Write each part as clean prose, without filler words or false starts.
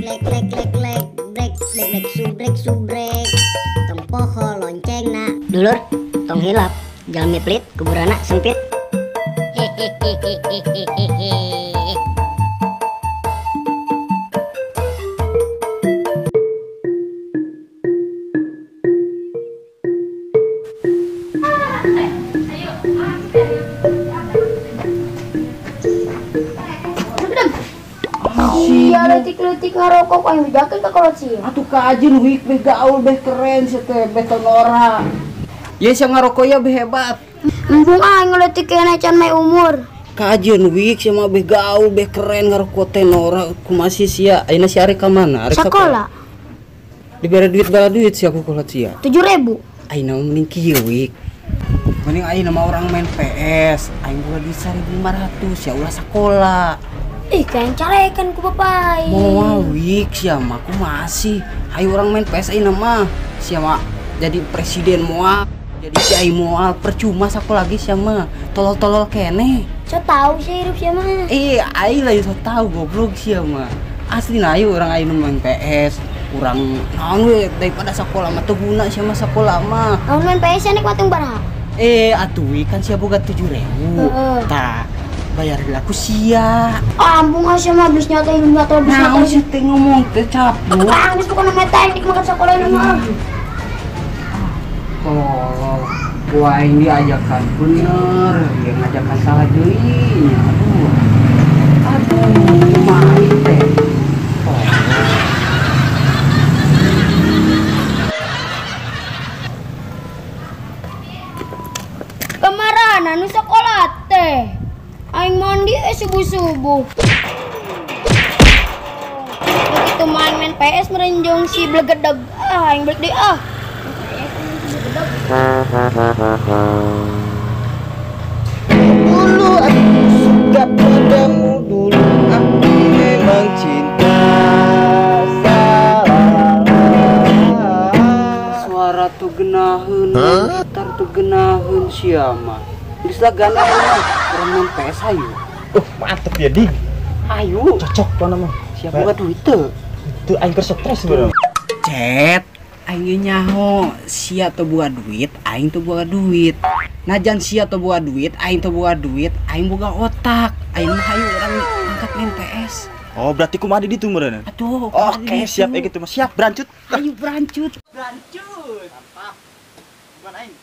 Lek lek lek lek brek lek lek subrek subrek. Tong poho loncengna. Dulur, tong hilap. Jalmi pelit, kuburana sempit. Hehehehehehe. Sia leutik-leutik ngarokok aing bejakeun ka kolot sia. Atuh kajeun wik beh gaul beh keren sia teh beh tonora. Ye sia ngarokok ya beh hebat. Embung aing leutik keneh can mai umur. Kajeun wik sia mah beh gaul beh keren ngarokok teh nora kumaha sih sia? Ayeuna sia arek ka mana? Arek sakola. Dibere duit bala duit sia ku kolot sia. 7.000. Ayeuna mah mending kieu wik. Mending ayeuna mah orang main PS, aing boga duit 1.500 ya ulah sakola. Ih, kayak carekan ku bapak. Moal wik sia mah ku masih. Hayu orang main PS ayeuna mah. Sia mah jadi presiden moal, jadi kiai moal, percuma sakola lagi sia mah. Tolol-tolol keneh. So tau sih hirup sia mah. Eh, aing lain so tau goblok sia mah. Asli na ayu orang ayeuna main PS, urang naon we daripada sakola mah teu guna sia mah sakola mah. Naon main PS nya nek matung baraha? Eh, atuh wik kan sia boga 7.000. Tah, bayar heula ku sia. Ampun ah sia mah geus nyata hidup nyata geus nyata. Naon sih teh ngomong teh capuk. Ah, geus pokona mah teh nik makan sakola mah. Tolol, ku aing diajakan bener, dia ngajakan salah deui nya. Aduh. Aduh, kumaha ieu teh. Kamarana nu sakola teh? Aing mandi subuh-subuh. Begitu main PS merenjong si blegedeg. Ah, aing balik deui ah. Dulu aku suka padamu, dulu aku memang cinta. Salah. Suara tuh genaheun, gitar tuh genaheun sia mah. Geus lah gana mah, urang main PS hayu. Mantep ya ding. Hayu. Cocok tuh mah. Siapa boga duit teu? Teu aing keur stres sebenarnya. Cet, aing nyaho sia teu boga duit, aing teu boga duit. Najan sia teu boga duit, aing teu boga duit, aing boga otak. Aing mah hayu urang angkat main PS. Oh, berarti kumaha di ditu meureun? Atuh. Oke, siap gitu mah. Siap, berancut. Ayo berancut. Berancut. Mantap. Bukan aing.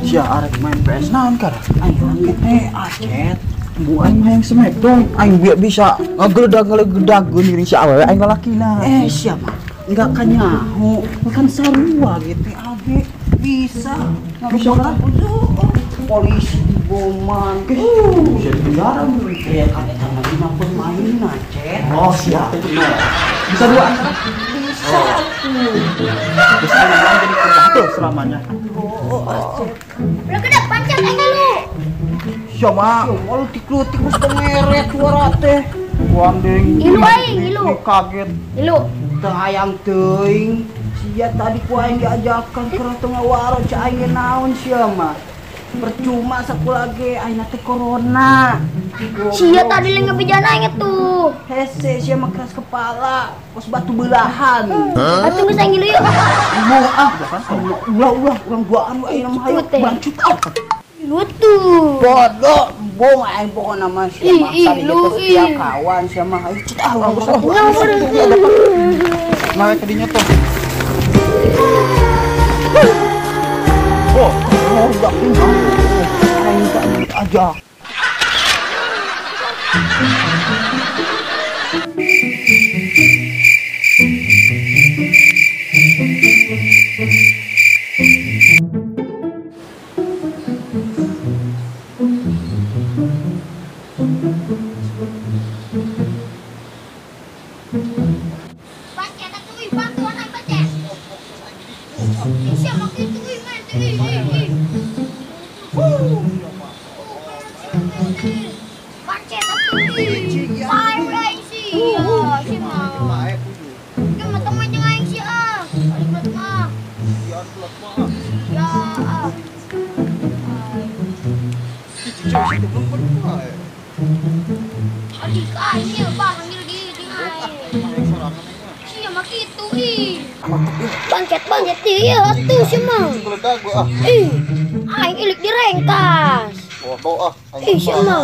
Sia arek main PS naon kara? Aing teh acet. Bu aing mah yang smackdown, aing biar bisa ngegeledag-ngeledag geuning si awewe aing lalakina. Eh, siapa? Enggak kan nyaho, kan sarua gitu abe bisa. Bisa kan? Polisi diboman. Bisa di penjara ya kan eta mah dina permainan, Cet. Oh, siap. Bisa dua antara? Bisa. Bisa jadi kerja selamanya. Oh, acet. Blegedag pancet aing lu. Siapa? Siapa lutik-lutik mesti ngeret suara teh. Wandeng. Ilu aing, ilu. Kaget. Ilu. Teu hayang teuing. Sia tadi ku aing diajakan keur teu ngawaro cai aing naon sia mah. Percuma sakola ge aing teh corona. Sia tadi leuh ngebejana aing tuh. Hese sia mah keras kepala, kos batu belahan. Atuh geus aing ilu yuk. Ulah ah, ulah urang duaan we aing mah hayu bangcut ah. Lu tuh. Bodoh, bong aing pokona mah sia mah tadi teh setia kawan sia mah hayu cut ah urang Nah, kadinya tuh. Oh, enggak aing tak aja. Ucu, situ belum wae. Adik aing ieu barang di dieu aing. Sia mah kitu ih. Bancet-bancet ieu atuh sia mah. Geledag gua ah. Ih, aing ilik direngkas. Bodoh ah. Ih, sia mah.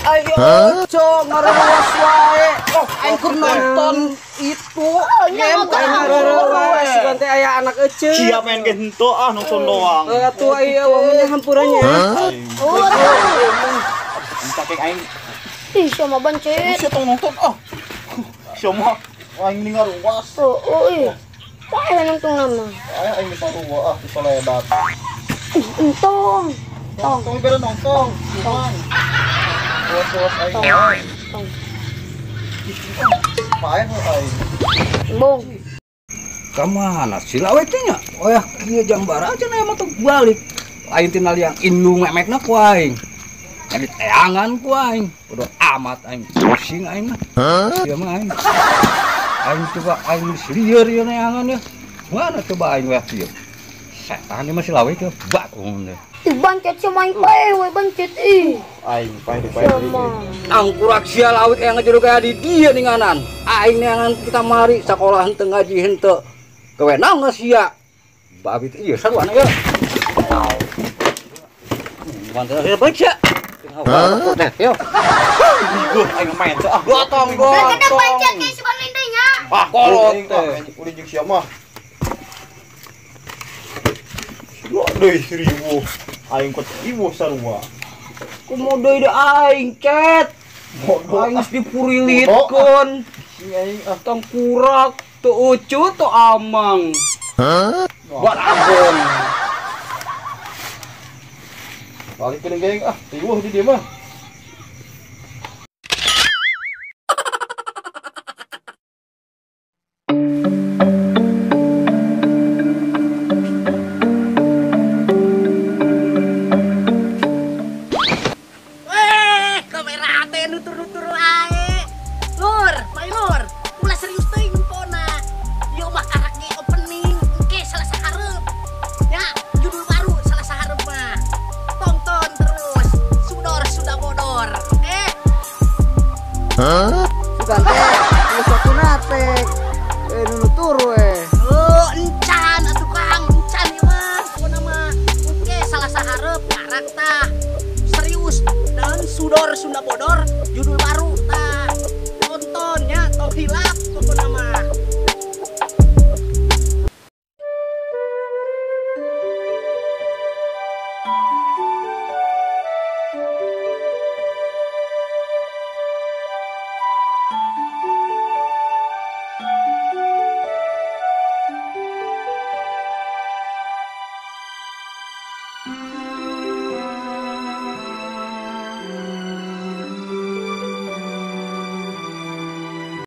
Ayo, cok, ngarewas wae. Oh, aing keur nonton itu. Game aing ngarewas ganti aya anak eceu. Sia main ge henteu ah nonton doang. Heuh atuh ieu wong hampurannya. Oh, Kakek aing. Ih, sia mah bancet. Sia tong nonton ah. Sia mah aing ngaruas. Oh, ih. Pae nonton nama. Aing bisa ruwa ah, bisa lebat. Ih, entong. Tong, tong bere nonton. Tong. Ruas-ruas aing. Tong. Pae aing. Bong. Ka mana si lawe teh nya? Oyah kieu jam bara cenah mah teu balik. Aing tinggal yang indung memekna ku aing. Jadi teangan ku aing. Bodoh amat aing. Pusing aing mah. Ieu mah aing. Aing coba aing lieur ieu neangan ya. Mana coba aing weh kieu. Setan ieu mah si lawe teh bakung teh. Ih, bancet sia main pae we bancet ih. Aing pae pae. Angkurak sia lawik yang ngejero kaya di dieu ninganan. Aing neangan kita mari sakolah henteu ngaji henteu. Gawe naon sia. Babi teh ieu saruana ieu. Mantap ya baik sia. Hah? Yo. Gua aing main teh ah. Gotong gotong. Kadang bancet ge sugan lain deui nya. Ah, kolot teh. Ulin jeung sia mah. Dua deui ribu. Aing kot ibu sarua. Kumaha deui da aing cet. Aing geus dipurilitkeun. Aing ah tengkurak teu ucu teu amang. Hah? Barabong. Balik ke geng ah, riweuh di dieu mah.